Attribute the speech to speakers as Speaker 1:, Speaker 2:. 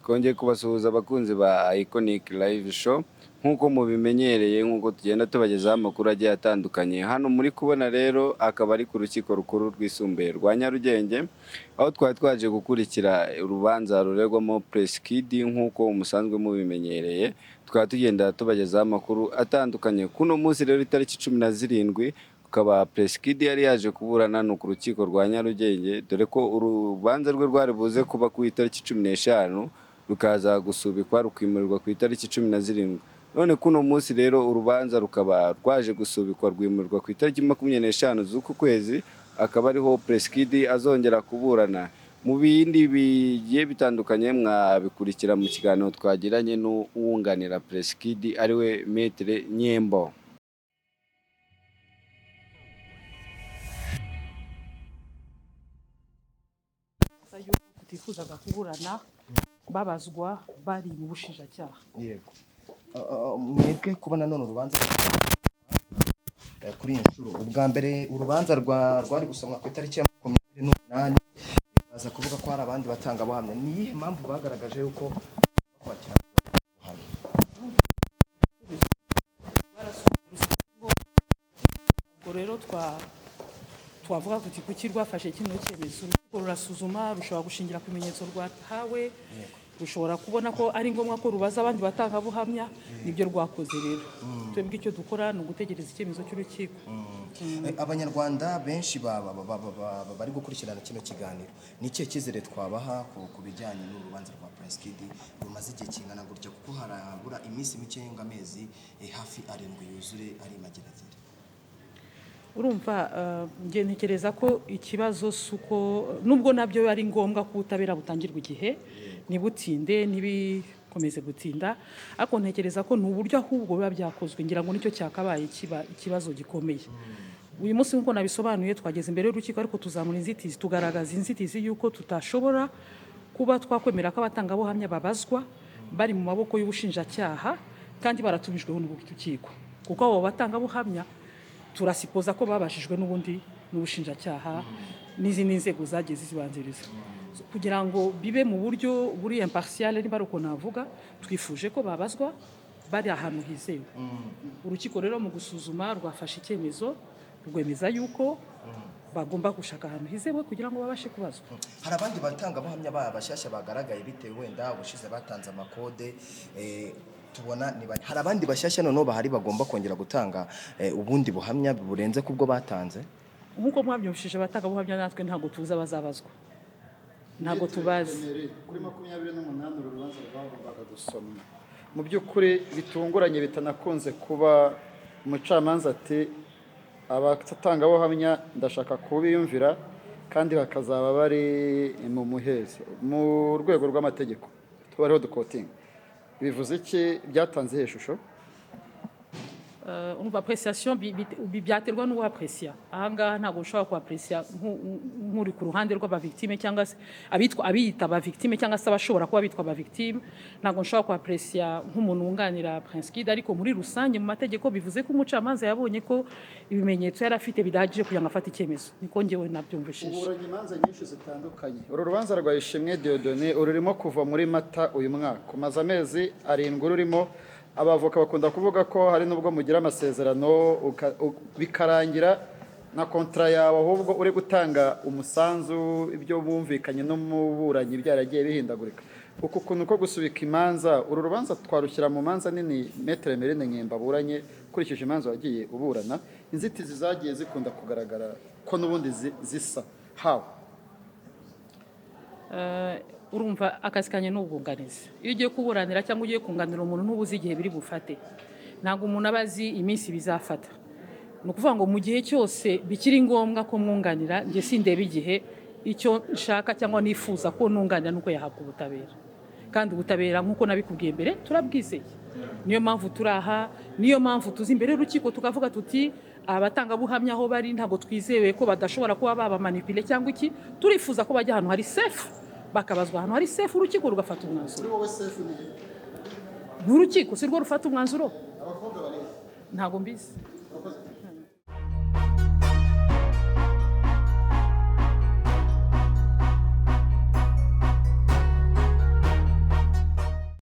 Speaker 1: Twongeye kubasuhuza abakunzi ba Iconic Live Show, nk'uko mubimenyereye, nk'uko tugenda tubagezaho amakuru agiye atandukanye. Hano muri kubona rero akaba ari ku rukiko rukuru rwisumbuye rwa Nyarugenge, aho twari twaje gukurikira urubanza ruregwamo Prince Kid nk'uko musanzwe mubimenyereye. Tukaba tugenda tubagezaho amakuru atandukanye. Kuno munsi rero itariki 17 ukaba Prince Kid yari yaje kuburana no ku rukiko rwa Nyarugenge, dore ko urubanza rwe rwari buze kuba ku itariki 15, rukaza gusubikwa rukimurirwa ku itariki 17. None kuno munsi rero urubanza rukaba rwaje gusubikwa rwimurirwa ku itariki 25 z'uku kwezi, akaba ariho Prince Kid azongera kuburana. Mu bindi bigiye bitandukanye mwabikurikira mu kiganiro twagiranye n'uwunganira Prince Kid ariwe Maître Nyembo.
Speaker 2: Tutifuzaga kuburana babazwa bari mu bushinjacyaha.
Speaker 3: Yego. Mwebwe kubona none urubanza kuri iyi nshuro, ubwa mbere urubanza rwari gusomwa ku itariki ya 28, baza kuvuga ko hari abandi batangabuhamya. Ni iyihe mpamvu bagaragaje yuko kwakira ubuhamya?
Speaker 2: Ubwo rero twavuga kuti kuki rwafashe kino cyemezo? Urukiko rurasuzuma, rushobora gushingira ku bimenyetso rwahawe, rushobora kubona ko ari ngombwa ko rubaza abandi batangabuhamya, nibyo rwakoze rero. Twebwe icyo dukora ni ugutegereza icyemezo cy'urukiko.
Speaker 3: Abanyarwanda benshi bari gukurikirana kino kiganiro, ni ikihe cyizere twabaha ku bijyanye n'urubanza rwa Prince Kid rumaze igihe kingana gutya, kuko harabura iminsi mike ngo amezi hafi 7 yuzure ari mageragere?
Speaker 2: Urumva, njye ntekereza ko ikibazo si uko, nubwo nabyo ari ngombwa ko ubutabera butangirwa igihe, ntibutinde, ntibikomeze gutinda, ariko ntekereza ko ni uburyo ahubwo biba byakozwe, ngira ngo nicyo cyakabaye kiba ikibazo gikomeye. Uyu munsi nk'uko nabisobanuye twageze imbere y'urukiko, ariko tuzamura inzitizi, tugaragaza inzitizi y'uko tutashobora kuba twakwemera ko abatangabuhamya babazwa bari mu maboko y'ubushinjacyaha kandi baratumijweho n'urukiko, kuko abo batangabuhamya turasipoza ko babashijwe n'ubundi n'ubushinjacyaha n'izindi nzego zagiye zibanziriza. Kugira ngo bibe mu buryo buri impartial, niba ari uko navuga, twifuje ko babazwa bari ahantu hizewe. Urukiko rero mu gusuzuma rwafashe icyemezo rwemeza yuko bagomba gushaka ahantu hizewe kugira ngo babashe kubazwa.
Speaker 3: Hari abandi batangabuhamya bashyashya bagaragaye bitewe wenda ubushize batanze amakode, tubona ni bane. Hari abandi bashyashya noneho bahari bagomba kongera gutanga ubundi buhamya burenze kubwo batanze?
Speaker 2: Nk'uko mwabyumvishije, abatangabuhamya natwe ntabwo tuzi abazabazwa, ntabwo tubazi.
Speaker 4: Kuri 28 uru rubanza rwagombaga gusomwa. Mu by'ukuri bitunguranye bitanakunze kuba, umucamanza ati abatangabuhamya ndashaka kubiyumvira kandi bakazaba bari mu muhezo mu rwego rw'amategeko, tuba ariho dukotinga. Bivuze iki? Byatanze iyihe shusho?
Speaker 2: Umva, appréciation byaterwa n'uwo apprécia. Aha ngaha ntabwo ushobora ku apprécia nk'uri ku ruhande rw'aba victime cyangwa se abitwa abiyita aba victime cyangwa se abashobora kuba bitwa aba victime. Ntabwo nshobora ku apprécia nk'umuntu wunganira Prince Kid, ariko muri rusange mu mategeko bivuze ko umucamanza yabonye ko ibimenyetso yari afite bidahagije kugira ngo afate icyemezo. Niko njyewe nabyumvishije.
Speaker 4: Uburanye imanza nyinshi zitandukanye. Uru rubanza rwa Ishimwe Dieudonné rurimo kuva muri Mata uyu mwaka, umaze amezi 7 rurimo. Abavoka bakunda kuvuga ko hari n'ubwo mugira amasezerano bikarangira na contrat yawe, ahubwo uri gutanga umusanzu ibyo bumvikanye n'umuburanyi byaragiye bihindagurika. Uku kuntu ko gusubika imanza, uru rubanza twarushyira mu manza nini Maître Emeline Nkemba aburanye, ukurikije imanza wagiye uburana, inzitizi zagiye zikunda kugaragara ko n'ubundi zisa hawe?
Speaker 2: Urumva, akazi kanjye ni ubwunganizi. Iyo ugiye kuburanira cyangwa ugiye kunganira umuntu, ntuba uzi igihe biri bufate, ntabwo umuntu aba azi iminsi bizafata. Ni ukuvuga ngo mu gihe cyose bikiri ngombwa ko mwunganira, njye sindeba igihe. Icyo nshaka cyangwa nifuza ko nunganira nuko yahabwa ubutabera, kandi ubutabera nk'uko nabikubwiye mbere turabwizeye. Niyo mpamvu turi aha, niyo mpamvu tuzi imbere y'urukiko tukavuga tuti abatangabuhamya aho bari ntabwo twizewe ko badashobora kuba babamanipule cyangwa iki. Turifuza ko bajya ahantu hari safe, bakabazwa ahantu hari safe, urukiko rugafata umwanzuro.
Speaker 4: Kuri wowe safe ni he?
Speaker 2: N'urukiko si rwo rufata umwanzuro?
Speaker 4: Abakobwa bari he?
Speaker 2: Ntabwo mbizi.